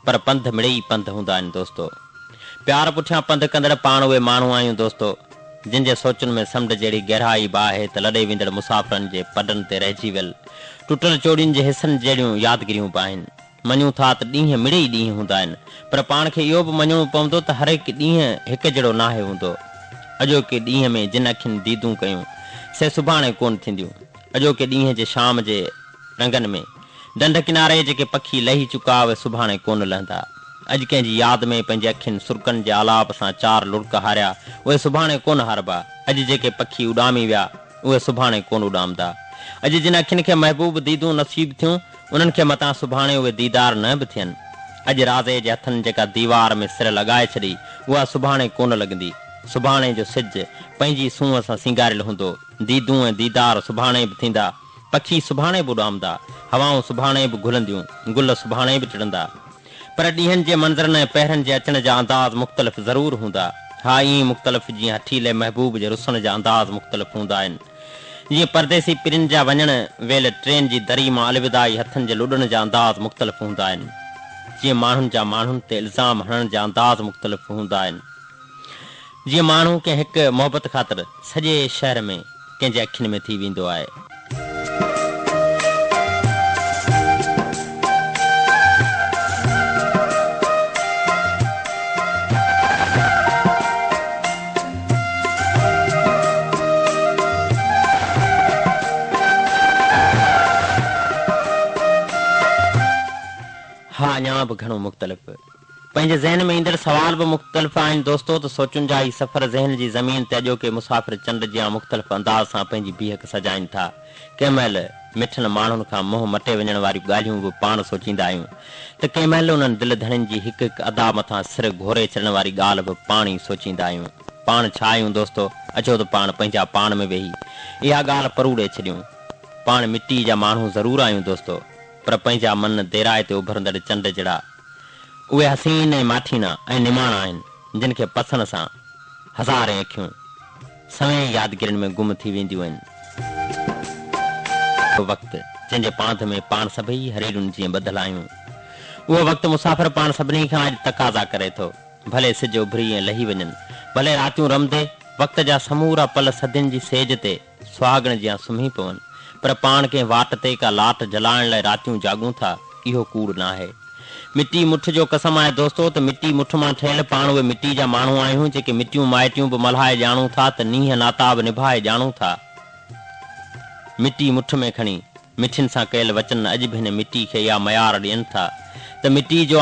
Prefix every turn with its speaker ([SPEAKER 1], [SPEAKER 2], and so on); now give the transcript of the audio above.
[SPEAKER 1] پر پنڌ مڙئي پنڌ هوندا آهن دوستو. پيار پٺيان پنڌ ڪندڙ پاڻ اهي ماڻهو آهيون دوستو، جن جي سوچن ۾ سمنڊ جهڙي گهرائي به آهي ته لڏي ويندڙ مسافرن جي پڊن تي رهجي ويل ٽٽل چوڙين جي حصن جهڙيون يادگيريون به آهن. مڃون ٿا ته ڏينهن مڙئي ڏينهن هوندا آهن، پر پاڻ کي اهو به مڃڻو پوندو ته هر هڪ ڏينهن هڪ جهڙو ناهي هوندو. اڄوڪي ڏينهن ۾ جن اکين ديدون ڪيون، سي سڀاڻي ڪونه ٿينديون. اڄوڪي ڏينهن جي شام جي رنگن ۾، ڍنڍ ڪناري جيڪي پکي لهي چڪا، اهي سڀاڻي ڪونه لهندا. اڄ ڪنهن جي ياد ۾ پنهنجي اکين سرڪن جي آلاپ سان چار لڙڪ هاريا، اهي سڀاڻي ڪونه هاربا. اڄ جيڪي پکي اڏامي ويا، اهي سڀاڻي ڪونه اڏامندا. اڄ جن اکين کي محبوب ديدون نصيب ٿيون، انهن کي متان سڀاڻي اهي ديدار نه به ٿين. اڄ راضي جي هٿن جيڪا ديوار ۾ سر لڳائي ڇڏي، اها سڀاڻي ڪونه لڳندي. سڀاڻي جو سج پنهنجي سونهن سان سينگاريل هوندو. ديدون ۽ ديدار سڀاڻي به ٿيندا. پکي سڀاڻي به اڏامندا، هوائون سڀاڻي به گهلنديون، گل سڀاڻي به ٽڙندا. پر ڏينهن جي منظرن ۽ پهرن جي اچڻ جا انداز مختلف ضرور هوندا. ها ائين مختلف جيئن هٺيلي محبوب جي رسڻ جا انداز مختلف هوندا آهن. جيئن پرديسي پرين جا وڃڻ ويل ٽرين جي دري مان الوداعي هٿن جي لڏڻ جا انداز مختلف هوندا آهن. جيئن ماڻهن جا ماڻهن تي الزام هڻڻ جا انداز مختلف هوندا آهن. جيئن ماڻهو ڪنهن هڪ محبت خاطر سڄي شهر ۾ ڪنهن جي اکين ۾ ٿي ويندو آهي. ها اڃا به گهڻو مختلف. پنهنجي ذهن ۾ ايندڙ سوال به مختلف آهن دوستو ته سوچن جا هي سفر ذهن جي زمين تي اڄوڪي مسافر چنڊ جيان مختلف انداز سان پنهنجي بيهڪ سجائين ٿا. ڪنهن مهل مٺن ماڻهن کان منهن مٽي وڃڻ واريون ڳالهيون به پاڻ سوچيندا آهيون ته ڪنهن مهل انهن دل ڌڻين جي هڪ هڪ ادا مٿان سر گهوري ڇڏڻ واري ڳالهه به پاڻ ئي سوچيندا آهيون. پاڻ ڇا آهيون دوستو اچو ته پاڻ پنهنجا پاڻ ۾ ويهي اها ڳالهه پروڙي ڇڏيون. پاڻ مٽي جا ماڻهو ضرور آهيون دوستو پر پنهنجا من ديرائي تي اڀرندڙ چنڊ جهڙا اهي حسين ۽ ماٺيڻا ۽ نماڻا آهن، جن کي پسڻ سان هزارين اکيون سوين يادگيرين ۾ گم ٿي وينديون آهن. اهو وقت جنهن جي پانڌ ۾ پاڻ سڀئي هريڙين جيئن ٻڌل آهيون. اهو وقت مسافر پاڻ سڀني کان اڄ تقاضا ڪري ٿو. ڀلي سج اڀري ۽ لهي وڃن، ڀلي راتيون رمندي وقت جا سمورا پل صدين جي سيج تي سهاڳڻ جيان سمهي پون، پر پاڻ ڪنهن واٽ تي ڪا لاٽ جلائڻ لاء راتيون جاڳون ٿا، اهو ڪوڙ ناهي. مٽي مٺ جو قسم آهي دوستو ته مٽي مٺ مان ٺهيل پاڻ اهي مٽي جا ماڻهو آهيون جيڪي مٽيون مائٽيون به ملهائي ڄاڻون ٿا ته نينهن ناتا به نڀائي ڄاڻون ٿا. مٽي مٺ ۾ کڻي مٺين سان ڪيل وچن اڄ به هن مٽي کي اها ميار ڏين ٿا ته مٽي جو.